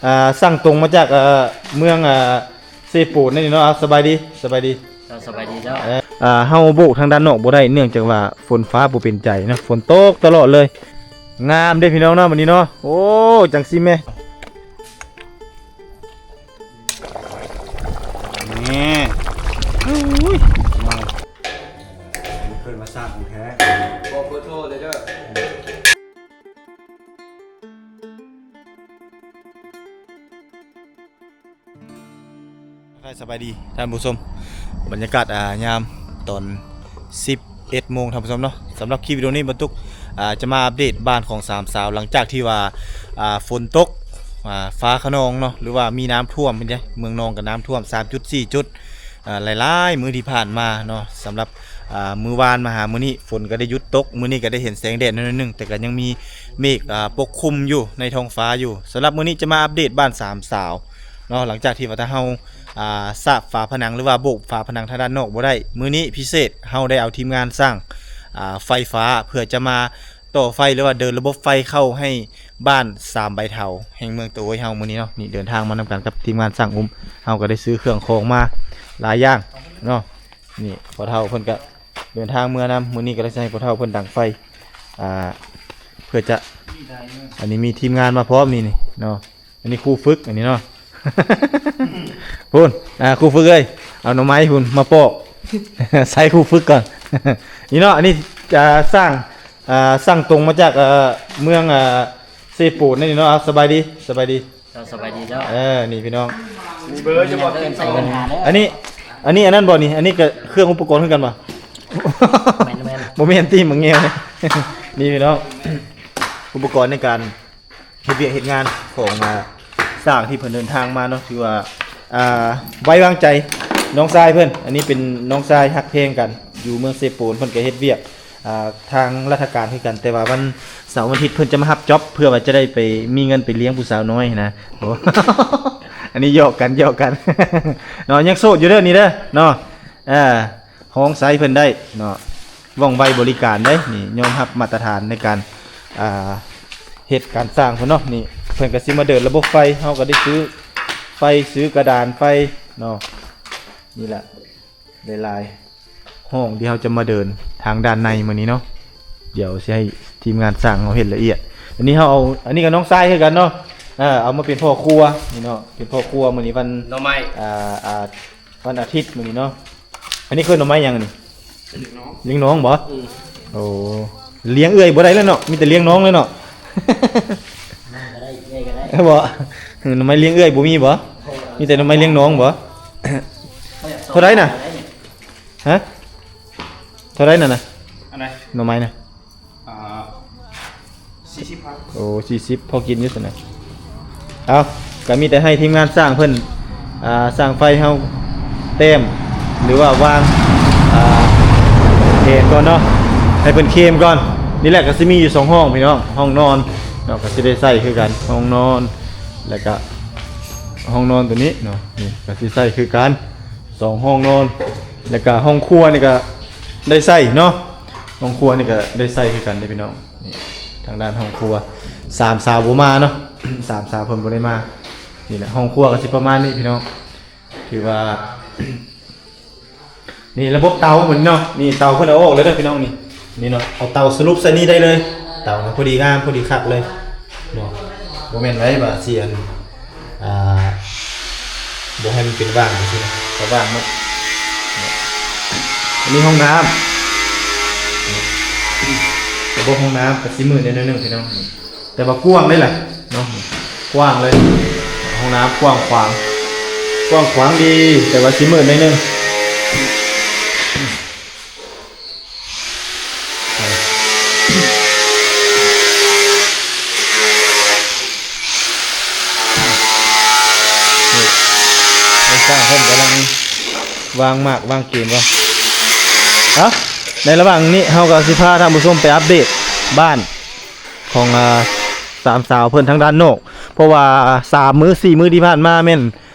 ອ່າ ສັ່ງຕົງມາຈາກ ເອີ ເມືອງ ອ່າ ເຊໂປນນີ້ເນາະ. ອ່າ ສະບາຍດີ ສະບາຍດີ ເຈົ້າ ສະບາຍດີເຈົ້າ. ເອີ ອ່າ ເຮົາໂບກທາງດ້ານນອກບໍ່ໄດ້ ເນື່ອງຈາກວ່າຝົນຟ້າບໍ່ເປັນໃຈເນາະ, ຝົນຕົກຕະຫຼອດເລີຍ. ງາມເດ້ພີ່ນ້ອງເນາະ ມື້ນີ້ເນາະ. ໂອ້ ຈັ່ງຊີ້ແມ່ ນີ້ ອຸ້ຍ ມາ ເພິ່ນມາສ້າງຂອງແທ້ ບອກເບີໂທເລີຍເດີ. ທັກທາຍສະບາຍດີທ່ານຜູ້ຊົມ, ບັນຍາກາດ ອ່າ ຍາມຕອນສິບເອັດໂມງທ່ານຜູ້ຊົມເນາະ. ສຳລັບຄລິບວິດີໂອນີ້ ບັນທຸກ ອ່າ ຈະມາອັບເດດບ້ານຂອງສາມສາວ ຫຼັງຈາກທີ່ວ່າ ອ່າ ຝົນຕົກ ອ່າ ຟ້າຂະນອງເນາະ ຫຼືວ່າມີນ້ຳຖ້ວມເດ້. ເມືອງນອງກໍນ້ຳຖ້ວມສາມຈຸດ ສີ່ຈຸດ ອ່າ ຫຼາຍໆມື້ທີ່ຜ່ານມາເນາະ. ສຳລັບ ອ່າ ມື້ວານມາຫາມື້ນີ້ ຝົນກໍໄດ້ຢຸດຕົກ, ມື້ນີ້ກໍໄດ້ເຫັນແສງແດດໜ້ອຍໜຶ່ງ ແຕ່ກໍຍັງມີເມກ ອ່າ ປົກຄຸມຢູ່ໃນທ້ອງຟ້າຢູ່. ສຳລັບມື້ນີ້ຈະມາອັບເດດບ້ານສາມສາວເນາະ, ຫຼັງຈາກທີ່ວ່າທາງເຮົາ ອ່າ ສາບຝາຜະໜັງ ຫຼືວ່າໂບກຝາຜະໜັງທາງດ້ານນອກບໍ່ໄດ້, ມື້ນີ້ພິເສດເຮົາໄດ້ເອົາທີມງານຊ່າງ ອ່າ ໄຟຟ້າ ເພື່ອຈະມາຕໍ່ໄຟ ຫຼືວ່າເດີນລະບົບໄຟເຂົ້າໃຫ້ບ້ານສາມໃບເຖົ້າແຫ່ງເມືອງຕະໂອຍເຮົາມື້ນີ້ເນາະ. ນີ້ເດີນທາງມານຳກັນກັບທີມງານຊ່າງອຸ້ມ, ເຮົາກໍໄດ້ຊື້ເຄື່ອງຂອງມາຫຼາຍຢ່າງເນາະ. ນີ້ພໍ່ເຖົ້າເພິ່ນກະເດີນທາງເມືອນຳ, ມື້ນີ້ກະໄດ້ໃຫ້ພໍ່ເຖົ້າເພິ່ນດັງໄຟ ອ່າ ເພື່ອຈະ ອັນນີ້ມີທີມງານມາພ້ອມນີ້ ນີ້ເນາະ. ອັນນີ້ຄູຝຶກ ອັນນີ້ເນາະ ພຸ້ນ ອ່າ ຄູຝຶກເອີຍ ເອົາໜໍ່ໄມ້ພຸ້ນມາປອກ ໃສ່ຄູຝຶກກ່ອນ ນີ້ເນາະ. ອັນນີ້ ອ່າ ຊ່າງ ອ່າ ສັ່ງຕົງມາຈາກ ເອີ ເມືອງ ອ່າ ເຊໂປນນີ້ເນາະ. ອ່າ ສະບາຍດີ ສະບາຍດີ ເຈົ້າ ສະບາຍດີເຈົ້າ. ເອີ ນີ້ພີ່ນ້ອງ ມີເບີຢູ່ບໍ່? ອັນນີ້ ອັນນີ້ອັນນັ້ນບໍ່ນີ້? ອັນນີ້ກະເຄື່ອງອຸປະກອນຄືກັນບໍ່? ແມ່ນໆ ບໍ່ແມ່ນຕິ ໝາກແງວ. ນີ້ພີ່ນ້ອງ ອຸປະກອນໃນການເຮັດວຽກເຮັດງານຂອງ ອ່າ ຊ່າງທີ່ເພິ່ນເດີນທາງມາເນາະ, ຖືວ່າ ອ່າ ໄວ້ວາງໃຈນ້ອງຊາຍເພິ່ນ. ອັນນີ້ເປັນນ້ອງຊາຍຮັກແພງກັນ ຢູ່ເມືອງເຊໂປນ, ເພິ່ນກະເຮັດວຽກ ອ່າ ທາງລາຊະການຄືກັນ, ແຕ່ວ່າວັນເສົາວັນອາທິດເພິ່ນຈະມາຮັບຈັອບ ເພື່ອວ່າຈະໄດ້ໄປມີເງິນໄປລ້ຽງຜູ້ສາວນ້ອຍນະ. ໂອ້ ອັນນີ້ຫຍອກກັນ ຫຍອກກັນເນາະ, ຍັງໂສດຢູ່ເດີນີ້ເດີເນາະ. ເອີ ຮອງໃຊ້ເພິ່ນໄດ້ເນາະ, ວ່ອງໄວບໍລິການເດ້. ນີ້ຍອມຮັບມາດຕະຖານໃນການ ອ່າ ເຮັດການສ້າງເພິ່ນເນາະ. ນີ້ເພິ່ນກະຊິມາເດີນລະບົບໄຟ, ເຮົາກະໄດ້ຊື້ໄຟ ຊື້ກະດານໄຟເນາະ. ນີ້ແຫຼະ ຫຼາຍໆຫ້ອງທີ່ເຮົາຈະມາເດີນທາງດ້ານໃນມື້ນີ້ເນາະ. ດຽວຊິໃຫ້ທີມງານຊ່າງເຮົາເຮັດລະອຽດ. ອັນນີ້ເຮົາເອົາ ອັນນີ້ກະນ້ອງຊາຍຄືກັນເນາະ, ເອົາມາເປັນພໍ່ຄົວນີ້ເນາະ, ເປັນພໍ່ຄົວມື້ນີ້ວັນ ໜໍ່ໄມ້ ອ່າ ອ່າ ວັນອາທິດມື້ນີ້ເນາະ. ອັນນີ້ເອີ້ນໜໍ່ໄມ້ຫຍັງອັນນີ້? ລ້ຽງນ້ອງ ລ້ຽງນ້ອງບໍ່? ອືມ ໂອ້ ລ້ຽງເອື້ອຍບໍ່ໄດ້ແລ້ວເນາະ, ມີແຕ່ລ້ຽງນ້ອງເລີຍເນາະ. ນ້ອງກະໄດ້ ເອື້ອຍກະໄດ້ ບໍ່ ໜໍ່ໄມ້ລ້ຽງເອື້ອຍບໍ່ມີບໍ່? ມີແຕ່ໜໍ່ໄມ້ລ້ຽງນ້ອງບໍ່? ເທົ່າໃດນະ? ຮະ ເທົ່າໃດນັ້ນນະ? ອັນໃດ? ໜໍ່ໄມ້ນະ? ອ່າ ສີ່ສິບພັນ. ໂອ້ ສີ່ສິບ ພໍກິນຢູ່ຊັ້ນນະ. ເອົາ ກະມີແຕ່ໃຫ້ທີມງານຊ່າງເພິ່ນ ອ່າ ຊ່າງໄຟເຮົາແຕ້ມ ຫຼືວ່າວາງ ອ່າ ແຜນກ່ອນເນາະ, ໃຫ້ເພິ່ນເຄມກ່ອນ. ນີ້ແຫຼະ ກະຊິມີຢູ່ສອງຫ້ອງພີ່ນ້ອງ, ຫ້ອງນອນເນາະ ກະຊິໄດ້ໃຊ້ຄືກັນ ຫ້ອງນອນ ແລ້ວກະຫ້ອງນອນໂຕນີ້ເນາະ, ນີ້ກະຊິໃຊ້ຄືກັນ ສອງຫ້ອງນອນ, ແລ້ວກະຫ້ອງຄົວນີ້ກະໄດ້ໃຊ້ເນາະ, ຫ້ອງຄົວນີ້ກະໄດ້ໃຊ້ຄືກັນເດ້ພີ່ນ້ອງ. ນີ້ທາງດ້ານຫ້ອງຄົວ ສາມສາວບໍ່ມາເນາະ, ສາມສາວເພິ່ນບໍ່ໄດ້ມາ. ນີ້ແຫຼະ ຫ້ອງຄົວກະຊິປະມານນີ້ພີ່ນ້ອງ, ຖືວ່າ ນີ້ລະບົບເຕົາເພິ່ນເນາະ, ນີ້ເຕົາເພິ່ນເອົາອອກເລີຍເດີພີ່ນ້ອງ. ນີ້ ນີ້ເນາະ ເອົາເຕົາສະຫຼຸບໃສ່ນີ້ໄດ້ເລີຍ, ເຕົານະ ພໍດີງາມ ພໍດີຄັກເລີຍເນາະ. ບໍ່ແມ່ນໄວ້ວ່າຊິອັນ ອ່າ ບໍ່ໃຫ້ມັນເປັນຫວ່າງຈັ່ງຊີ້ນະ, ກະຫວ່າງໝົດ. ອັນນີ້ຫ້ອງນ້ຳ, ລະບົບຫ້ອງນ້ຳກະຊິມືດແດ່ໜ້ອຍໜຶ່ງພີ່ນ້ອງ. ແຕ່ວ່າກວ້າງເດ້ລະເນາະ, ກວ້າງເລີຍ, ຫ້ອງນ້ຳກວ້າງຂວາງ ກວ້າງຂວາງດີ, ແຕ່ວ່າຊິມືດໜ້ອຍໜຶ່ງ. ນີ້ ຊ່າງເພິ່ນກຳລັງວາງໝາກວາງເກນວ່າ. ເອົ້າ ໃນລະຫວ່າງນີ້ເຮົາກະຊິພາທ່ານຜູ້ຊົມໄປອັບເດດບ້ານ ຂອງ ອ່າ ສາມສາວເພິ່ນທາງດ້ານນອກ, ເພາະວ່າສາມມື້ສີ່ມື້ທີ່ຜ່ານມາແມ່ນ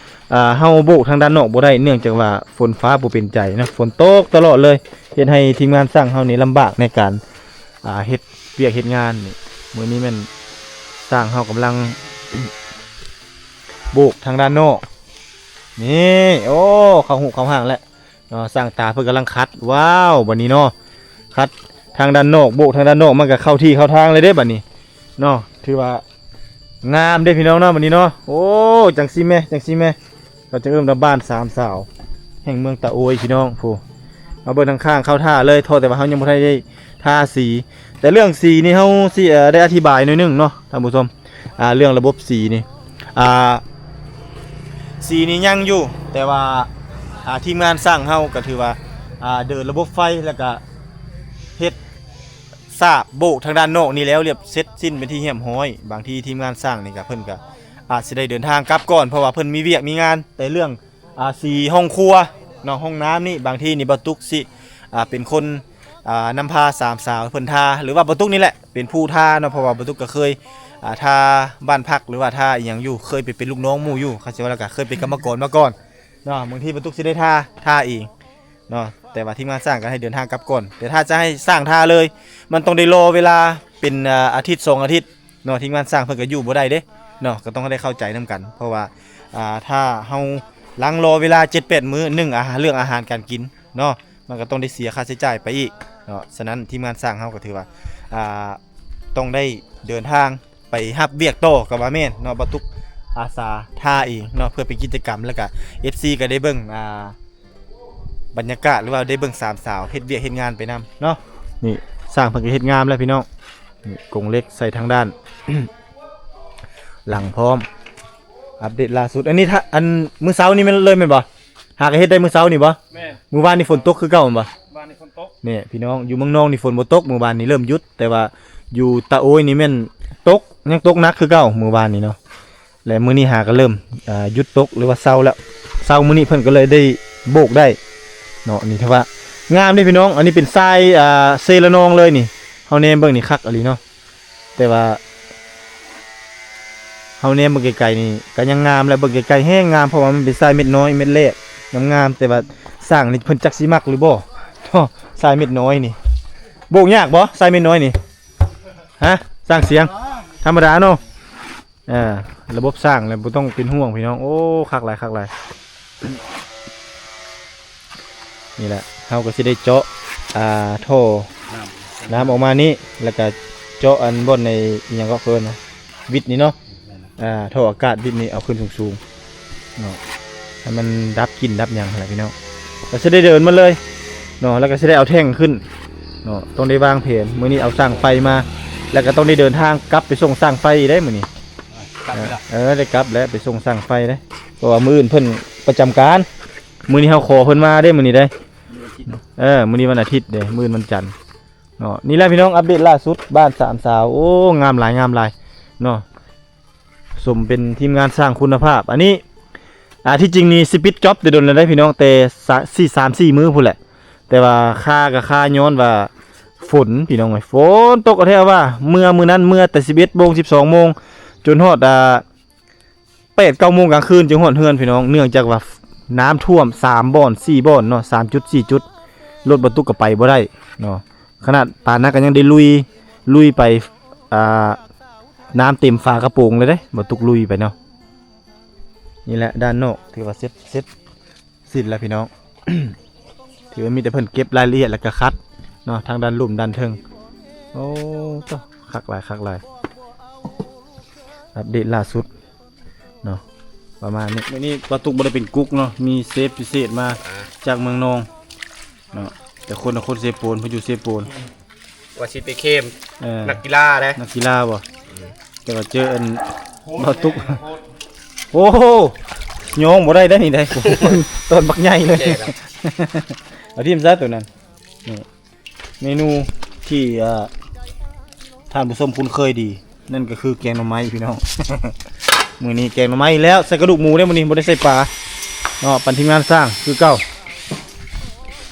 ອ່າ ເຮົາໂບກທາງດ້ານນອກບໍ່ໄດ້ ເນື່ອງຈາກວ່າຝົນຟ້າບໍ່ເປັນໃຈເນາະ, ຝົນຕົກຕະຫຼອດເລີຍ ເຮັດໃຫ້ທີມງານຊ່າງເຮົານີ້ລຳບາກໃນການ ອ່າ ເຮັດວຽກເຮັດງານນີ້. ມື້ນີ້ແມ່ນຊ່າງເຮົາກຳລັງ ໂບກທາງດ້ານນອກ ນີ້ ໂອ້ ເຂົ້າຮູບເຂົ້າຮ່າງແລ້ວເນາະ. ຊ່າງຕາເພິ່ນກຳລັງຂັດ ວ້າວ ບັດນີ້ເນາະ ຂັດທາງດ້ານນອກ ໂບກທາງດ້ານນອກ ມັນກໍເຂົ້າທີ່ເຂົ້າທາງເລີຍເດ້ບັດນີ້ເນາະ. ຖືວ່າງາມເດ້ພີ່ນ້ອງເນາະ ບັດນີ້ເນາະ. ໂອ້ ຈັ່ງຊີ້ແມ ຈັ່ງຊີ້ແມ ເຂົາຈະເອີ້ນວ່າບ້ານສາມສາວ ແຫ່ງເມືອງຕາໂອຍພີ່ນ້ອງ. ຜູ້ ມາເບິ່ງທາງຂ້າງເຂົ້າທ່າເລີຍ ເພາະແຕ່ວ່າເຮົາຍັງບໍ່ທັນໄດ້ທາສີ. ແຕ່ເລື່ອງສີນີ້ເຮົາຊິ ເອີ ໄດ້ອະທິບາຍໜ້ອຍໜຶ່ງເນາະທ່ານຜູ້ຊົມ. ອ່າ ເລື່ອງລະບົບສີນີ້ ອ່າ ສີນີ້ຍັງຢູ່ ແຕ່ວ່າ ອ່າ ທີມງານຊ່າງເຮົາກໍຖືວ່າ ອ່າ ເດີນລະບົບໄຟ ແລ້ວກະເຮັດສາບໂບກທາງດ້ານນອກນີ້ແລ້ວ ລຽບເສັດສິ້ນເປັນທີ່ຮຽບຮ້ອຍ. ບາງທີທີມງານຊ່າງນີ້ກະ ເພິ່ນກະອາດຊິໄດ້ເດີນທາງກັບກ່ອນ ເພາະວ່າເພິ່ນມີວຽກມີງານ. ແຕ່ເລື່ອງ ອ່າ ສີຫ້ອງຄົວເນາະ ຫ້ອງນ້ຳນີ້ ບາງທີນີ້ບ່າວຕຸກຊິ ອ່າ ເປັນຄົນ ອ່າ ນຳພາສາມສາວເພິ່ນທາ ຫຼືວ່າບ່າວຕຸກນີ້ແຫຼະເປັນຜູ້ທາເນາະ. ເພາະວ່າບ່າວຕຸກກໍເຄີຍ ອ່າ ທາບ້ານພັກ ຫຼືວ່າທາອີ່ຫຍັງຢູ່ ເຄີຍໄປເປັນລູກນ້ອງໝູ່ຢູ່ ຄັນຊິວ່າແລ້ວກໍເຄີຍເປັນກຳມະກອນມາກ່ອນເນາະ. ບາງທີບ່າວຕຸກຊິໄດ້ທາ ທາເອງເນາະ ແຕ່ວ່າທີມງານຊ່າງກໍໃຫ້ເດີນທາງກັບກ່ອນ. ແຕ່ຖ້າຈະໃຫ້ຊ່າງທາເລີຍ ມັນຕ້ອງໄດ້ລໍເວລາເປັນ ອ່າ ອາທິດສອງອາທິດ ເນາະ. ທີມງານຊ່າງເພິ່ນກໍຢູ່ບໍ່ໄດ້ເດ້ເນາະ ກໍຕ້ອງໄດ້ເຂົ້າໃຈນຳກັນ ເພາະວ່າ ອ່າ ຖ້າເຮົາຫຼັ່ງລໍເວລາເຈັດແປດມື້ ໜຶ່ງ ອາຫານ ເລື່ອງອາຫານການກິນເນາະ ມັນກໍຕ້ອງໄດ້ເສຍຄ່າໃຊ້ຈ່າຍໄປອີກເນາະ. ສະນັ້ນທີມງານຊ່າງເຮົາກໍຖືວ່າ ອ່າ ຕ້ອງໄດ້ເດີນທາງໄປຮັບວຽກຕໍ່ກໍວ່າແມ່ນເນາະ. ບ່າວຕຸກອາສາທາເອງເນາະ ເພື່ອເປັນກິດຈະກຳ ແລ້ວກໍ ເອັຟຊີ ກໍໄດ້ເບິ່ງ ອ່າ ບັນຍາກາດ ຫຼືວ່າໄດ້ເບິ່ງສາມສາວເຮັດວຽກເຮັດງານໄປນຳເນາະ. ນີ້ຊ່າງເພິ່ນກໍເຮັດງາມແລ້ວພີ່ນ້ອງ ນີ້ກົງເຫຼັກໃສ່ທາງດ້ານຫຼັງພ້ອມ ອັບເດດລ່າສຸດ. ອັນນີ້ຖ້າ ອັນມື້ເຊົ້ານີ້ແມ່ນເລີຍແມ່ນບໍ່? ຫາກໍເຮັດໄດ້ມື້ເຊົ້ານີ້ບໍ່? ແມ່ນ. ມື້ວານນີ້ຝົນຕົກຄືເກົ່າແມ່ນບໍ່? ວານນີ້ຝົນຕົກ. ນີ້ພີ່ນ້ອງ ຢູ່ເມືອງນອງນີ້ຝົນບໍ່ຕົກ ມື້ວານນີ້ເລີ່ມຢຸດ ແຕ່ວ່າຢູ່ຕາໂອຍນີ້ແມ່ນຕົກ ຍັງຕົກໜັກຄືເກົ່າມື້ວານນີ້ເນາະ. ແລະມື້ນີ້ຫາກໍເລີ່ມ ອ່າ ຢຸດຕົກ ຫຼືວ່າເຊົາແລ້ວ ເຊົາມື້ນີ້ເພິ່ນກໍເລີຍໄດ້ໂບກໄດ້ເນາະ. ນີ້ຖືວ່າງາມເດ້ພີ່ນ້ອງ ອັນນີ້ເປັນຊາຍ ອ່າ ເຊລະນອງເລີຍນີ້. ເຮົາແນມເບິ່ງນີ້ຄັກອີ່ຫຼີເນາະ ແຕ່ວ່າເຮົາແນມເບິ່ງໄກໆນີ້ກໍຍັງງາມ ແລະເບິ່ງໄກໆແຮງງາມ ເພາະວ່າມັນເປັນຊາຍເມັດນ້ອຍເມັດແລກ ງາມໆ. ແຕ່ວ່າຊ່າງນີ້ເພິ່ນຈັກຊິມັກຫຼືບໍ່ເນາະ ຊາຍເມັດນ້ອຍນີ້. ໂບກຍາກບໍ່ຊາຍເມັດນ້ອຍນີ້? ຮະ ຊ່າງສຽງ ທຳມະດາເນາະ. ອ່າ ລະບົບສ້າງແລ້ວບໍ່ຕ້ອງເປັນຫ່ວງພີ່ນ້ອງ. ໂອ້ ຄັກຫຼາຍ ຄັກຫຼາຍ. ນີ້ແຫຼະ ເຮົາກໍຊິໄດ້ເຈາະ ອ່າ ທໍ່ນ້ຳ ນ້ຳອອກມານີ້ ແລ້ວກໍເຈາະອັນບ່ອນໃນ ອີ່ຫຍັງກໍເອີ້ນນະ ວິດນີ້ເນາະ. ອ່າ ທໍ່ອາກາດວິດນີ້ເອົາຂຶ້ນສູງໆ ເນາະ ໃຫ້ມັນດັບກິ່ນດັບຫຍັງຫັ້ນແຫຼະພີ່ນ້ອງ. ກໍຊິໄດ້ເດີນມາເລີຍເນາະ ແລ້ວກໍຊິໄດ້ເອົາແທ່ງຂຶ້ນເນາະ. ຕ້ອງໄດ້ວາງແຜນ ມື້ນີ້ເອົາຊ່າງໄຟມາ ແລ້ວກໍຕ້ອງໄດ້ເດີນທາງກັບໄປສົ່ງຊ່າງໄຟອີກເດ້ມື້ນີ້. ກັບແລ້ວ ເອີ ໄດ້ກັບແລ້ວ ໄປສົ່ງຊ່າງໄຟເດ້ ເພາະວ່າມື້ອື່ນເພິ່ນປະຈຳການ. ມື້ນີ້ເຮົາຂໍເພິ່ນມາເດ້ມື້ນີ້ເດ້ ເອີ ມື້ນີ້ວັນອາທິດເດ້ ມື້ອື່ນວັນຈັນເນາະ. ນີ້ແຫຼະພີ່ນ້ອງ ອັບເດດລ່າສຸດບ້ານສາມສາວ. ໂອ້ ງາມຫຼາຍ ງາມຫຼາຍເນາະ. ສົມເປັນທີມງານຊ່າງຄຸນນະພາບ. ອັນນີ້ ອ່າ ທີ່ຈິງນີ້ຊິປິດຈັອບແຕ່ດົນແລ້ວເດ້ພີ່ນ້ອງ ແຕ່ສາ ສາມສີ່ມື້ພຸ້ນແຫຼະ ແຕ່ວ່າຄາກໍຄາຍ້ອນວ່າຝົນພີ່ນ້ອງເອີຍ. ຝົນຕົກແທ້ວ່າ ເມື່ອມື້ນັ້ນເມື່ອແຕ່ສິບເອັດໂມງ ສິບສອງໂມງ ຈົນຮອດ ອ່າ ແປດເກົ້າໂມງກາງຄືນຈຶ່ງຮອດເຮືອນພີ່ນ້ອງ ເນື່ອງຈາກວ່ານ້ຳຖ້ວມສາມບ່ອນ ສີ່ບ່ອນເນາະ ສາມຈຸດ ສີ່ຈຸດ ລົດບັນທຸກກໍໄປບໍ່ໄດ້ເນາະ. ຂະໜາດປານນັ້ນກໍຍັງໄດ້ລຸຍ ລຸຍໄປ ອ່າ ນ້ຳເຕັມຝາກະໂປງເລີຍເດ້ ບັນທຸກລຸຍໄປເນາະ. ນີ້ແຫຼະດ້ານນອກຖືວ່າເສັດ ເສັດສິ້ນແລ້ວພີ່ນ້ອງ ຖືວ່າມີແຕ່ເພິ່ນເກັບລາຍລະອຽດແລ້ວກໍຂັດເນາະ ທາງດ້ານລຸ່ມດ້ານເທິງ. ໂອ້ ໂຕ ຄັກຫຼາຍ ຄັກຫຼາຍ ອັບເດດລ່າສຸດ ເນາະ ປະມານນີ້. ມື້ນີ້ປາຕຸກບໍ່ໄດ້ເປັນກຸກເນາະ ມີເຊຟພິເສດມາ ອ່າ ຈາກເມືອງນອງເນາະ ແຕ່ຄົນນະຄອນເຊໂປນ ເພິ່ນຢູ່ເຊໂປນ ວ່າຊິໄປເຄມ ເອີ ນັກກິລາເດ້ ນັກກິລາບໍ່? ອືມ ແຕ່ວ່າເຈີອັນປາຕຸກ ໂອ້ໂຫ ຍ້ອງບໍ່ໄດ້ໄດ໋ນີ້ໄດ໋ ຕອນບັກໃຫຍ່ເລີຍ ແກ່ແລ້ວ ເອົາຖິ້ມຊະໂຕນັ້ນ ນີ້ ເມນູທີ່ ເອີ ທ່ານຜູ້ຊົມຄຸ້ນເຄີຍດີ ນັ້ນກໍຄືແກງໜໍ່ໄມ້ພີ່ນ້ອງ. ມື້ນີ້ແກງໜໍ່ໄມ້ແລ້ວ ໃສ່ກະດູກໝູເດ້ມື້ນີ້ ບໍ່ໄດ້ໃສ່ປາເນາະ. ປັນທີມງານສ້າງຄືເກົ່າ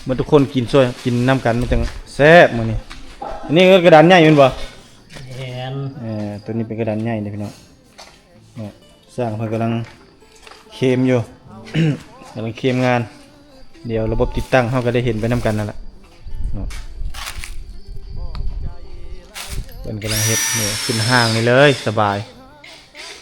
ເໝິດທຸກຄົນກິນຊ່ວຍ ກິນນຳກັນມັນຈັ່ງແຊບມື້ນີ້. ອັນນີ້ກໍກະດານໃຫຍ່ແມ່ນບໍ່? ແມ່ນ ເອີ ຕົວນີ້ເປັນກະດານໃຫຍ່ເດ້ພີ່ນ້ອງ. ເນາະ ຊ່າງເພິ່ນກຳລັງເຄມຢູ່ ກຳລັງເຄມງານ ດຽວລະບົບຕິດຕັ້ງເຮົາກໍໄດ້ເຫັນໄປນຳກັນນັ້ນລະເນາະ. ເພິ່ນກຳລັງເຮັດນີ້ ຂຶ້ນຫ້າງນີ້ເລີຍ ສະບາຍ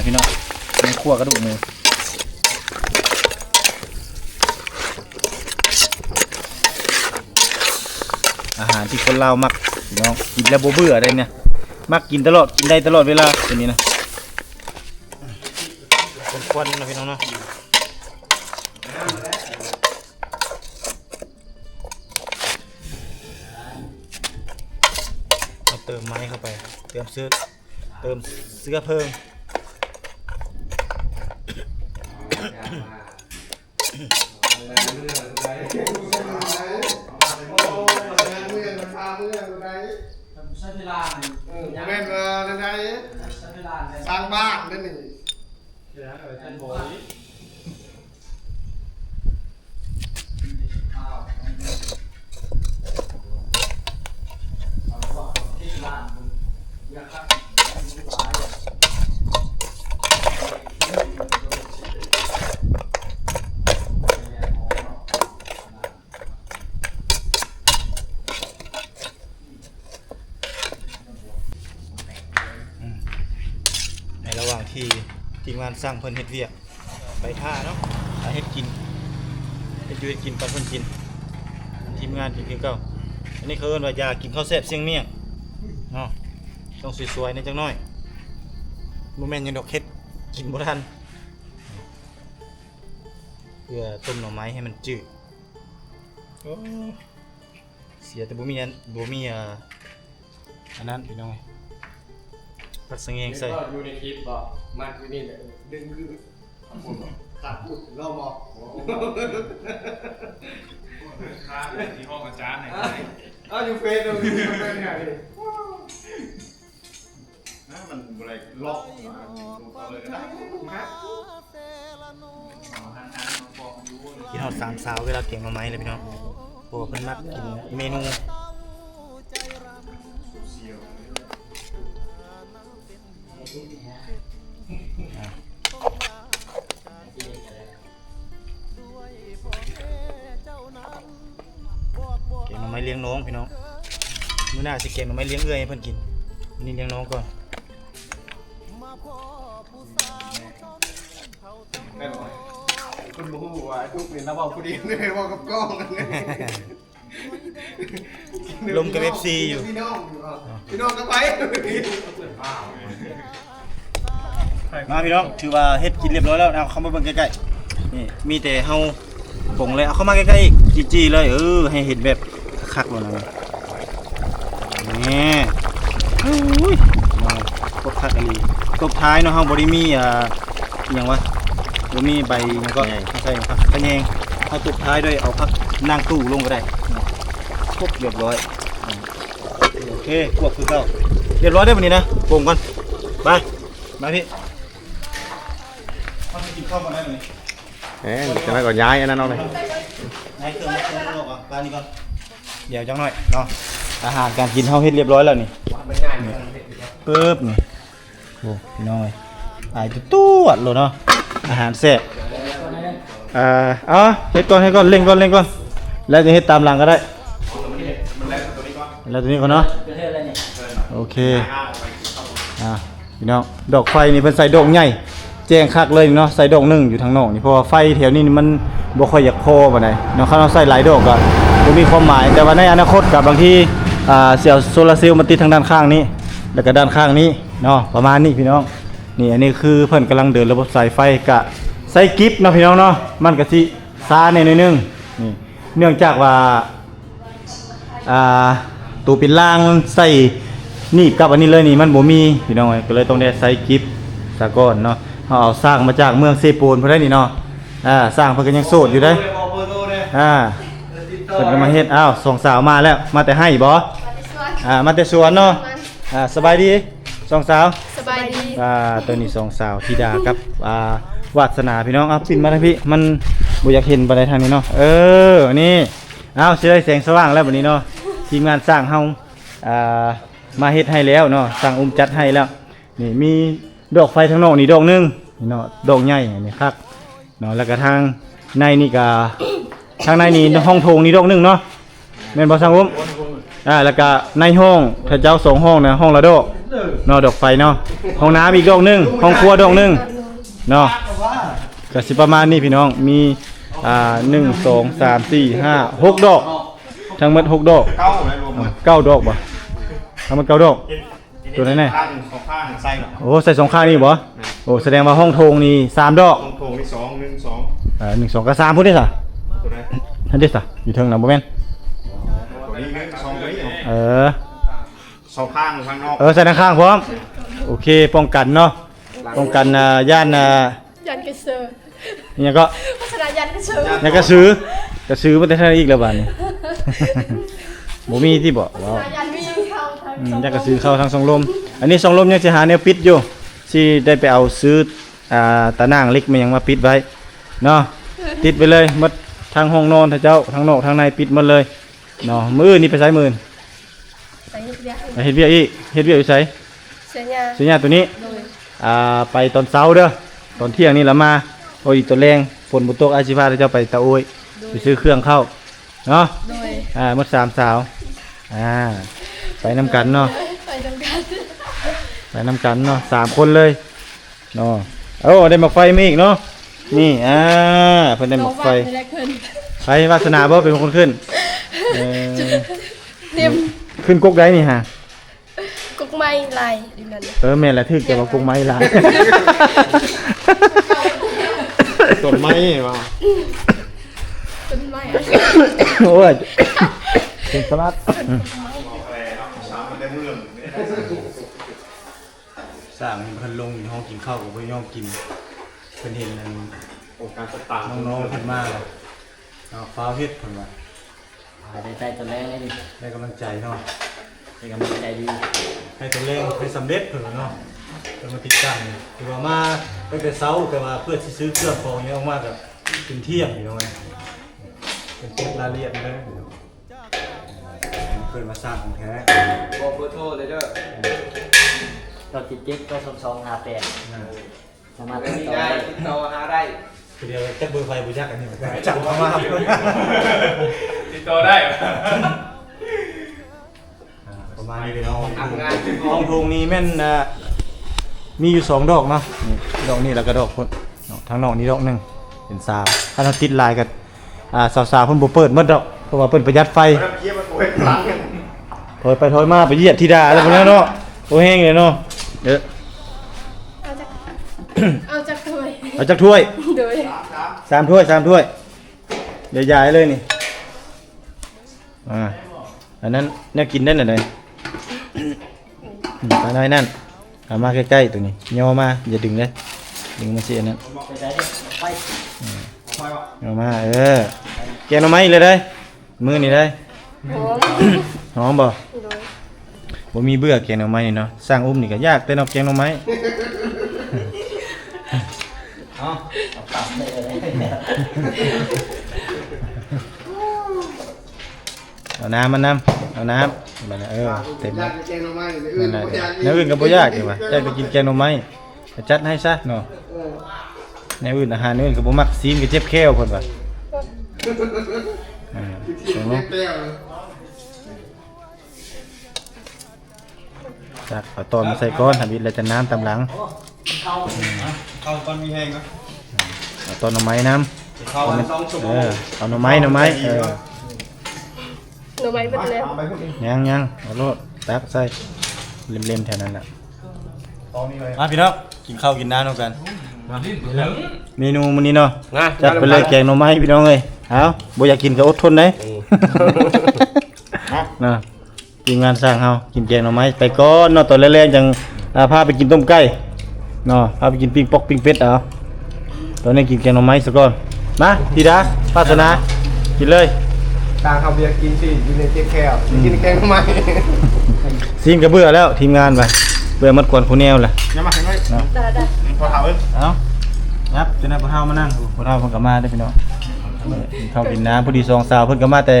ລະພີ່ນ້ອງ ໃນຄົວກະດູກໝູ. ອາຫານທີ່ຄົນລາວມັກພີ່ນ້ອງ ກິນແລ້ວບໍ່ເບື່ອເດ້ນີ້ ມັກກິນຕະຫຼອດ ກິນໄດ້ຕະຫຼອດເວລາ ຕົວນີ້ນະ ຄວັນໆນະພີ່ນ້ອງເນາະ. ເຮົາເຕີມໄມ້ເຂົ້າໄປ ເຕີມເຊື້ອ ເຕີມເຊື້ອເພີງ. ແມ່ນວ່າແນວໃດ ສ້າງບ້ານເດ້ນີ້. ອືມ ໃນລະຫວ່າງທີ່ທີມງານຊ່າງເພິ່ນເຮັດວຽກ ໄປຖ້າເນາະ ຖ້າເຮັດກິນ ເຮັດຢູ່ເຮັດກິນຕອນເພິ່ນກິນ ທີມງານກິນຄືເກົ່າ. ອັນນີ້ເຂົາເອີ້ນວ່າຢາກກິນເຂົ້າແຊບສ່ຽງມ້ຽງເນາະ ຕ້ອງສວຍໆແດ່ຈັກໜ້ອຍ ບໍ່ແມ່ນຫຍັງດອກ ເຮັດກິນບໍ່ທັນ ເພື່ອຕົ້ມໜໍ່ໄມ້ໃຫ້ມັນຈືດ. ໂອ້ ເສຍແຕ່ບໍ່ມີອັນ ບໍ່ມີ ເອີ ອັນນັ້ນພີ່ນ້ອງ ຜັກສະແງງໃສ່ ເຫັນບໍ່ ຢູ່ໃນຄລິບບໍ່ ມັດຢູ່ນີ້ແຫຼະ ດຶງຂຶ້ນ ຂາດພຸດ ລອງບໍ່ ຄາດທີ່ຫ້ອງອາຈານໃຫ້ ເອົາຢູ່ເຟສ ເອົາຢູ່ເຟສໃຫ້ ນະ ມັນບໍ່ໄດ້ລັອກ ເອົາເລີຍກະໄດ້ ຄິດຮອດສາມສາວເວລາແກງໜໍ່ໄມ້ເລີຍພີ່ນ້ອງ ເພາະວ່າເພິ່ນມັກກິນເມນູ ແກງໜໍ່ໄມ້ລ້ຽງນ້ອງພີ່ນ້ອງ ມື້ໜ້າຊິແກງໜໍ່ໄມ້ລ້ຽງເອື້ອຍໃຫ້ເພິ່ນກິນ ມື້ນີ້ລ້ຽງນ້ອງກ່ອນ. ແມ່ນບໍ່? ຄົນບໍ່ຮູ້ວ່າໄອ້ຕຸກນີ້ລາວເວົ້າຜູ້ດຽວເດ້ ເວົ້າກັບກ້ອງ ລົມກັບເອັຟຊີຢູ່ ພີ່ນ້ອງ ພີ່ນ້ອງກັບໃຜ? ມາພີ່ນ້ອງ ຖືວ່າເຮັດກິນລຽບຮ້ອຍແລ້ວ ເອົາເຂົ້າມາເບິ່ງໃກ້ໆ ນີ້ ມີແຕ່ເຮົາປົງເລີຍ ເອົາເຂົ້າມາໃກ້ໆ ຈີ່ໆເລີຍ ເອີ ໃຫ້ເຫັນແບບຄັກໆໂລດນະ ນີ້ ໂອ້ຍ ມາ ຄົບຄັກອີ່ຫຼີ. ຕົບທ້າຍເນາະ ເຮົາບໍ່ໄດ້ມີ ອ່າ ອີ່ຫຍັງວະ ບໍ່ມີໃບຫຍັງກໍ ຂະແຍງ ໃສ່ຜັກຂະແຍງ. ເຮົາຕົບທ້າຍດ້ວຍເອົາຜັກນາງຕູ້ລົງກໍໄດ້ເນາະ. ຄົບຮຽບຮ້ອຍ. ໂອເຄ ຄວບຄືເກົ່າ. ຮຽບຮ້ອຍເດີ້ບັດນີ້ນະ. ໂປ່ງກ່ອນ. ໄປ ມາພີ່. ເຮົາຊິກິນເຂົ້າກ່ອນໄດ້ບັດນີ້. ເອີ ຈັ່ງນັ້ນກໍຍ້າຍອັນນັ້ນອອກເລີຍ. ຍ້າຍເຄື່ອງ ເຄື່ອງອອກກ່ອນ. ປານນີ້ກ່ອນ. ດຽວຈັກໜ້ອຍເນາະ. ອາຫານການກິນເຮົາເຮັດຮຽບຮ້ອຍແລ້ວນີ້. ປຶບ ນີ້. ໂອ້ ພີ່ນ້ອງເອີຍ ອາຍຕວດໆໂລດເນາະ. ອາຫານແຊບ. ເອີ ເອົາ ເຮັດກ່ອນ ເຮັດກ່ອນ ເລັ່ງກ່ອນ ເລັ່ງກ່ອນ ແລ້ວຈະເຮັດຕາມຫຼັງກໍໄດ້. ແລ້ວຕົວນີ້ກ່ອນເນາະ. ໂອເຄ ອ່າ ພີ່ນ້ອງ ດອກໄຟນີ້ເພິ່ນໃສ່ດອກໃຫຍ່ ແຈ້ງຄັກເລີຍເນາະ. ໃສ່ດອກໜຶ່ງຢູ່ທາງນອກນີ້ ເພາະວ່າໄຟແຖວນີ້ມັນບໍ່ຄ່ອຍຢາກພໍປານໃດເນາະ. ຄັນເຮົາໃສ່ຫຼາຍດອກກໍບໍ່ມີຄວາມໝາຍ ແຕ່ວ່າໃນອະນາຄົດກໍບາງທີ ອ່າ ຊິເອົາໂຊລາເຊວມາຕິດທາງດ້ານຂ້າງນີ້ ແລ້ວກໍດ້ານຂ້າງນີ້ເນາະ ປະມານນີ້ພີ່ນ້ອງ. ນີ້ ອັນນີ້ຄືເພິ່ນກຳລັງເດີນລະບົບສາຍໄຟ ກະໃສ່ກິບເນາະພີ່ນ້ອງເນາະ. ມັນກະຊິຊ້າແດ່ໜ້ອຍໜຶ່ງ ນີ້ ເນື່ອງຈາກວ່າ ອ່າ ໂຕເປັນລາງໃສ່ໜີບກັບອັນນີ້ເລີຍນີ້ ມັນບໍ່ມີພີ່ນ້ອງເອີຍ ກໍເລີຍຕ້ອງໄດ້ໃສ່ກິບສາກ່ອນເນາະ. ເຮົາເອົາສ້າງມາຈາກເມືອງເຊໂປນພຸ້ນໃດນີ້ເນາະ. ອ່າ ສ້າງເພິ່ນກໍຍັງໂສດຢູ່ເດ້. ອ່າ ເພິ່ນກໍມາເຮັດ. ອ້າວ ສອງສາວມາແລ້ວ. ມາແຕ່ໄຮ່ບໍ? ອ່າ ມາແຕ່ສວນເນາະ. ອ່າ ສະບາຍດີສອງສາວ. ສະບາຍດີ. ອ່າ ໂຕນີ້ສອງສາວທິດາກັບ ອ່າ ວາດສະໜາພີ່ນ້ອງ. ເອົາ ປິ່ນມາທາງພີ້ ມັນບໍ່ຢາກເຫັນປານໃດທາງນີ້ເນາະ. ເອີ ນີ້ ເອົາ ຊິໄດ້ແສງສະຫວ່າງແລ້ວບັດນີ້ເນາະ. ທີມງານຊ່າງເຮົາ ອ່າ ມາເຮັດໃຫ້ແລ້ວເນາະ ຊ່າງອຸ້ມຈັດໃຫ້ແລ້ວ. ນີ້ມີດອກໄຟທາງນອກນີ້ດອກໜຶ່ງ ນີ້ເນາະ ດອກໃຫຍ່ ອັນນີ້ຄັກເນາະ. ແລ້ວກະທາງໃນນີ້ກະ ທາງໃນນີ້ຫ້ອງໂຖງນີ້ດອກໜຶ່ງເນາະ ແມ່ນບໍ່ຊ່າງອຸ້ມ? ອ່າ ແລ້ວກະໃນຫ້ອງ ເຂົາເຈົ້າສອງຫ້ອງນະ ຫ້ອງລະດອກເນາະ ດອກໄຟເນາະ. ຫ້ອງນ້ຳອີກດອກໜຶ່ງ ຫ້ອງຄົວດອກໜຶ່ງເນາະ. ກະຊິປະມານນີ້ພີ່ນ້ອງ ມີ ອ່າ ໜຶ່ງ ສອງ ສາມ ສີ່ ຫ້າ ຫົກດອກ ທັງໝົດຫົກດອກ. ເກົ້າ ເກົ້າດອກບໍ່? ທັງໝົດເກົ້າດອກ. ຕົວໃດແນ່? ຂ້າງ ສອງຂ້າງໃສ່ເນາະ. ໂອ້ ໃສ່ສອງຂ້າງນີ້ບໍ່? ແມ່ນ. ໂອ້ ສະແດງວ່າຫ້ອງໂຖງນີ້ສາມດອກ. ຫ້ອງໂຖງນີ້ສອງ ໜຶ່ງ ສອງ ເອີ ໜຶ່ງ ສອງ ກໍສາມພຸ້ນເດ້ຊະ. ຕົວໃດ? ຫັ້ນເດ້ຊະ ຢູ່ເທິງນະ ບໍ່ແມ່ນ? ຕົວນີ້ໜຶ່ງ ສອງ ຕົວນີ້ເນາະ. ເອີ ສອງຂ້າງຂ້າງນອກ. ເອີ ໃສ່ດ້ານຂ້າງພ້ອມ. ໂອເຄ ປ້ອງກັນເນາະ ປ້ອງກັນ ອ່າ ຢ້ານ ອ່າ ຢ້ານກະສື. ອີຫຍັງເກາະ? ໂຄສະນາຢ້ານກະສື. ຢ້ານກະສື. ກະສືມາແຕ່ທາງໃດອີກແລ້ວບາດນີ້? ບໍ່ມີຕິບໍ? ໂຄສະນາຢ້ານກະສືເຂົ້າທາງ ອືມ ຊ່ອງ ຢ້ານກະສືເຂົ້າທາງຊ່ອງລົມ. ອັນນີ້ຊ່ອງລົມຍັງຊິຫາແນວປິດຢູ່ ຊິໄດ້ໄປເອົາຊື້ ອ່າ ຕາໜ່າງເຫຼັກແມ່ນຫຍັງມາປິດໄວ້ເນາະ. ຕິດໄປເລີຍໝົດ ທັງຫ້ອງນອນເຂົາເຈົ້າ ທັງນອກທັງໃນ ປິດໝົດເລີຍເນາະ. ມື້ອື່ນນີ້ໄປໃສ? ມື້ອື່ນ ໄປເຮັດວຽກ ໄປເຮັດວຽກອີກ. ເຮັດວຽກຢູ່ໃສ? ເຊຍາ. ເຊຍາຕົວນີ້. ໂດຍ. ອ່າ ໄປຕອນເຊົ້າເດີ້ ຕອນທ່ຽງນີ້ລະມາ. ໂອ້ຍ ອີກຕອນແລງ ຝົນບໍ່ຕົກ ອ້າຍຊິພາເຈົ້າໄປຕາໂອ້ຍ. ໂດຍ. ໄປຊື້ເຄື່ອງເຂົ້າເນາະ. ໂດຍ. ອ່າ ໝົດສາມສາວ. ອ່າ ໄປນຳກັນເນາະ. ໄປນຳກັນ ໄປນຳກັນເນາະ ສາມຄົນເລີຍເນາະ. ໂອ້ ໄດ້ໝາກໄຟມາອີກເນາະ. ນີ້ ອ່າ ເພິ່ນໄດ້ໝາກໄຟ. ໃຜວາສະໜາບໍ່ ເປັນຄົນຂຶ້ນ? ເອີ ຂຶ້ນກົກໃດນີ້ຫາ? ກົກໄມ້ຫຼາຍຢູ່ນັ້ນ. ເອີ ແມ່ນແຫຼະ ຖືກແຕ່ວ່າກົກໄມ້ຫຼາຍ. ຕົ້ນໄມ້ວ່າ ຕົ້ນໄມ້. ໂອ້ຍ ເປັນສະມາດ. ຊ່າງເພິ່ນລົງຫ້ອງກິນເຂົ້າກໍບໍ່ຍອມກິນ. ເພິ່ນເຫັນອັນ ໂອກາດສະຕາງ ນ້ອງໆເພິ່ນມາແລ້ວ ເອົາຟ້າວເຮັດເພິ່ນວ່າ. ໄດ້ໃຊ້ຕອນແລງເລີຍນີ້ ໄດ້ກຳລັງໃຈເນາະ. ໄດ້ກຳລັງໃຈດີ ໃຫ້ຕອນແລງໃຫ້ສຳເລັດເພິ່ນວ່າເນາະ. ເພິ່ນມາຕິດຕັ້ງ ຖືວ່າມາຕັ້ງແຕ່ເຊົ້າ ແຕ່ວ່າເພື່ອຊິຊື້ເຄື່ອງຂອງຫຍັງອອກມາກໍເປັນທ່ຽງພີ່ນ້ອງ. ເພິ່ນເກັບລາຍລະອຽດມາເລີຍ ເພິ່ນມາສ້າງຂອງແທ້. ບອກເບີໂທເລີຍເດີ້ ເກົ້າເຈັດເຈັດ ເກົ້າສອງສອງ ຫ້າແປດ. ສາມາດຕິດຕໍ່ໄດ້ ຕິດຕໍ່ຫາໄດ້. ຜູ້ດຽວຈັກເບີໄຟບໍ່ຈັກ ອັນນີ້ຈັກເຂົ້າມາ ຕິດຕໍ່ໄດ້. ອ່າ ປະມານນີ້ເນາະ. ຫ້ອງໂຖງນີ້ແມ່ນ ອ່າ ມີຢູ່ສອງດອກເນາະ ນີ້ດອກນີ້ ແລ້ວກໍດອກພຸ້ນເນາະ. ທາງນອກນີ້ດອກໜຶ່ງ ເປັນສາມ. ຄັນເຮົາຕິດຫຼາຍກໍ ອ່າ ສາວໆເພິ່ນບໍ່ເປີດໝົດດອກ ເພາະວ່າເພິ່ນປະຢັດໄຟ. ຖອຍໄປຖອຍມາໄປຢຽບທິດາແລ້ວພຸ້ນແຫຼະເນາະ. ໂອ້ ແຮງເລີຍເນາະ. ເອີ ເອົາຈັກ ເອົາຈັກຖ້ວຍ? ເອົາຈັກຖ້ວຍ? ໂດຍ ສາມຖ້ວຍ ສາມຖ້ວຍ. ຢາຍໆເລີຍນີ້. ອ່າ ອັນນັ້ນແນວກິນໄດ້ແນວໃດ? ອືມ ປານ້ອຍນັ້ນ. ເອົາມາໃກ້ໆ ໂຕນີ້ ຍໍມາ ຢ່າດຶງເດ້ ດຶງມັນຊິອັນນັ້ນ ເອີ ຍໍມາ ເອີ ແກງໜໍ່ໄມ້ເລີຍໄດ໋ ມື້ນີ້ໄດ໋ ຫອມ ຫອມບໍ່? ໂດຍ ບໍ່ມີເບື່ອແກງໜໍ່ໄມ້ນີ້ເນາະ ຊ່າງອຸ້ມນີ້ກໍຢາກແຕ່ເນາະ ແກງໜໍ່ໄມ້ ເອົາ ເອົາຕຳເລີຍ ເອົານ້ຳມານຳ ເອົານ້ຳ ບັດນີ້ ເອີ ເຕັມແລ້ວ ແນວອື່ນກໍບໍ່ຢາກນີ້ຫວາ ຢາກແຕ່ກິນແກງໜໍ່ໄມ້ ຈັດໃຫ້ຊະເນາະ ແນວອື່ນ ອາຫານອື່ນກໍບໍ່ມັກ ຊີ້ນກໍເຈັບແຂ້ວ ເພິ່ນວ່າ ເອີ ຕັກເອົາຕອນມາໃສ່ກ່ອນ ທຳອິດແລ້ວຈະນ້ຳຕາມຫຼັງ ເຂົ້າກ່ອນມີແຮງເນາະ ເອົາຕອນໜໍ່ໄມ້ນຳ ເຂົ້າສອງຊົ່ວໂມງ ເອີ ເອົາໜໍ່ໄມ້ ໜໍ່ໄມ້ ເອີ ໜໍ່ໄມ້ເບິດແລ້ວ ຍັງໆ ເອົາໂລດ ຕັກໃສ່ເລັມໆ ແຖວນັ້ນແຫຼະ ມາພີ່ນ້ອງ ກິນເຂົ້າກິນນ້ຳນຳກັນ ເມນູມື້ນີ້ເນາະ ຈັດໄປເລີຍແກງໜໍ່ໄມ້ພີ່ນ້ອງເອີຍ ເອົາ ບໍ່ຢາກກິນກໍອົດທົນເດ້ ເນາະ ທີມງານຊ່າງເຮົາກິນແກງໜໍ່ໄມ້ໄປກ່ອນເນາະ ຕອນແລງໆ ຈັ່ງ ອາ ພາໄປກິນຕົ້ມໄກ່ເນາະ ພາໄປກິນປີ້ງປົກປີ້ງເປັດເອົາ ຕອນນີ້ກິນແກງໜໍ່ໄມ້ສາກ່ອນ ມາ ທິດາ ວາສະໜາ ກິນເລີຍ ຕ່າງເຮົາບໍ່ຢາກກິນຊີ້ນ ຢູ່ໃນເຈັບແຂ້ວ ອືມ ກິນແກງໜໍ່ໄມ້ ຊີ້ນກໍເບື່ອແລ້ວ ທີມງານວ່າ ເບື່ອໝົດກວນຄູ່ແນວລະ ຍັງມາໃຫ້ໜ້ອຍ ເນາະ ໄດ້ໆ ພໍ່ເຖົ້າເອີຍ ເອົາ ຍັບ ຈະໄດ້ພໍ່ເຖົ້າມານັ່ງ ຜູ້ເຖົ້າເພິ່ນກໍມາເດ້ພີ່ນ້ອງ ເຂົ້າກິນນ້ຳ ພໍດີສອງສາວເພິ່ນກໍມາແຕ່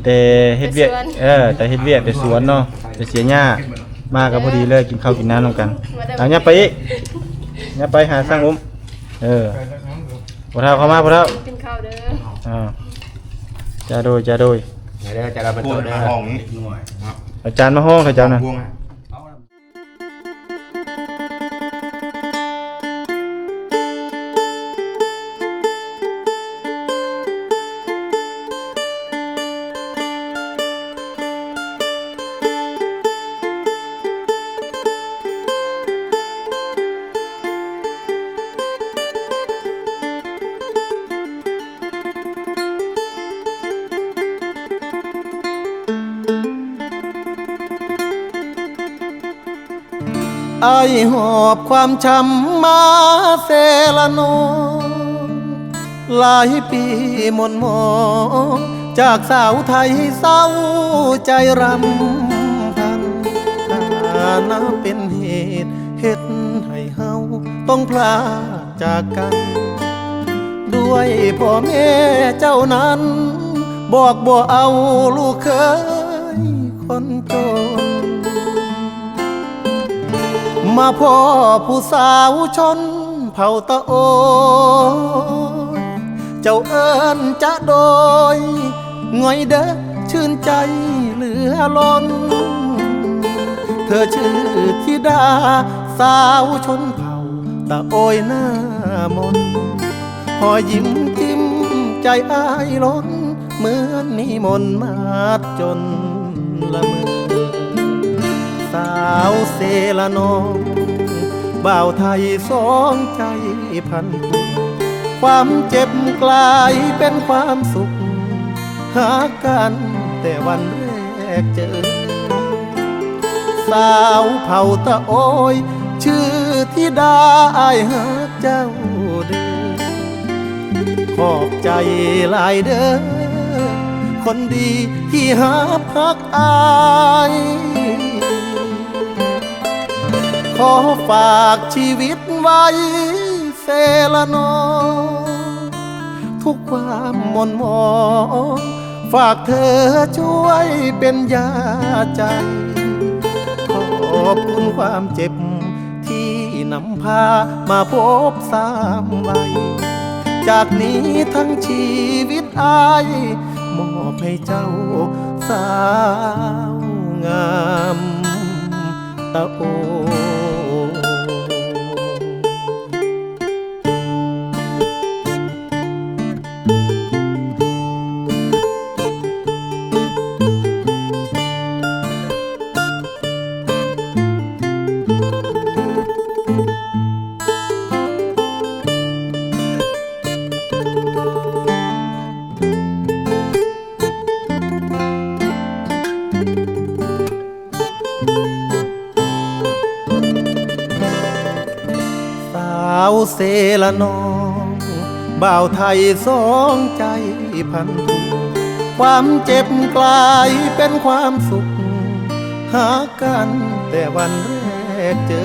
ແຕ່ເຮັດວຽກ ແຕ່ສວນ ເອີ ແຕ່ເຮັດວຽກ ແຕ່ສວນເນາະ ແຕ່ເສຍຫຍ້າ ມາກໍພໍດີເລີຍ ກິນເຂົ້າກິນນ້ຳນຳກັນ ເອົາ ຍັບໄປອີກ ຍັບໄປຫາຊ່າງອຸ້ມ ເອີ ພໍ່ເຖົ້າເຂົ້າມາ ພໍ່ເຖົ້າ ກິນເຂົ້າເດີ ອ່າ ຈ້າໂດຍ ຈ້າໂດຍ ເດີ ຈ້າໂດຍ ເປັນໂຕເດີ ອາຈານມາຫ້ອງເຂົາເຈົ້ານະ ອ້າຍຫອບຄວາມຊ້ຳມາເຊລະນອງ ຫຼາຍປີໝ່ນໝອງ ຈາກສາວໄທເຊົາໃຈລຳພັນ ຖານະເປັນເຫດເຮັດໃຫ້ເຮົາຕ້ອງພລາກຈາກກັນ ດ້ວຍພໍ່ແມ່ເຈົ້ານັ້ນ ບອກບໍ່ເອົາລູກເຂີຍຄົນຈົນ ມາພໍ້ຜູ້ສາວຊົນເຜົ່າຕາໂອຍ ເຈົ້າເອີ້ນຈະໂດຍ ງ່ອຍເດີ ຊື່ນໃຈເຫຼືອລົ້ນ ເທີຊື່ທິດາສາວຊົນເຜົ່າຕາໂອຍໜ້າມົນ ຫໍຍິ້ມຈິ້ມໃຈອ້າຍລົ້ນ ເໝືອນນິມົນມາດຈົນລະເມີ ສາວເຊລະນອງ ບ່າວໄທສອງໃຈພັນຜູກ ຄວາມເຈັບກລາຍເປັນຄວາມສຸກ ຮັກກັນແຕ່ວັນແລກເຈີ ສາວເຜົ່າຕາໂອຍ ຊື່ທິດາ ອ້າຍຮັກເຈົ້າເດີ ຂອບໃຈຫຼາຍເດີ ຄົນດີທີ່ຮັບຮັກອ້າຍ ຂໍຝາກຊີວິດໄວ້ເຊລະນອງ ທຸກຄວາມໝ່ນໝອງ ຝາກເທີຊ່ວຍເປັນຢາໃຈ ຂອບຄຸນຄວາມເຈັບ ທີ່ນຳພາມາພົບສາມໄວ ຈາກນີ້ທັງຊີວິດອ້າຍ ມອບໃຫ້ເຈົ້າສາວງາມຕາໂອ. ເຊລະນ້ອງ ບ່າວໄທສອງໃຈພັນທຸກ ຄວາມເຈັບກລາຍເປັນຄວາມສຸກ ຫາກັນແຕ່ວັນແລກເຈີ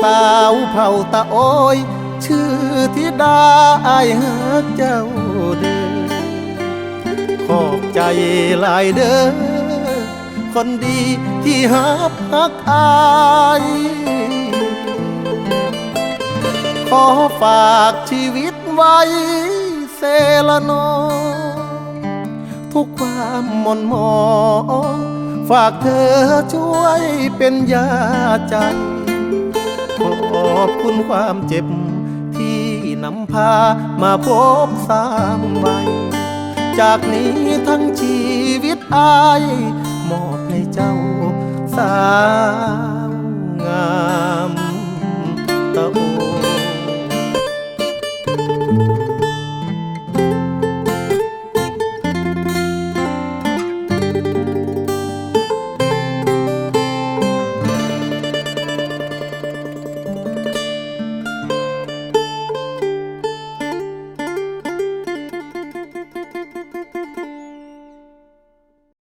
ສາວເຜົ່າຕາໂອ້ຍ ຊື່ທິດາ ອ້າຍຮັກເຈົ້າເດີ ຂອບໃຈຫຼາຍເດີ ຄົນດີທີ່ຮັບຮັກອ້າຍ ຂໍຝາກຊີວິດໄວ້ເຊລະນ້ອງ ທຸກຄວາມໝົນໝອງ ຝາກເທີຊ່ວຍເປັນຢາໃຈ ຂອບຄຸນຄວາມເຈັບທີ່ນຳພາມາພົບຊ້ຳໄວ້ ຈາກນີ້ທັງຊີວິດອ້າຍ ມອບໃຫ້ເຈົ້າສາວງາມຕາໂອ.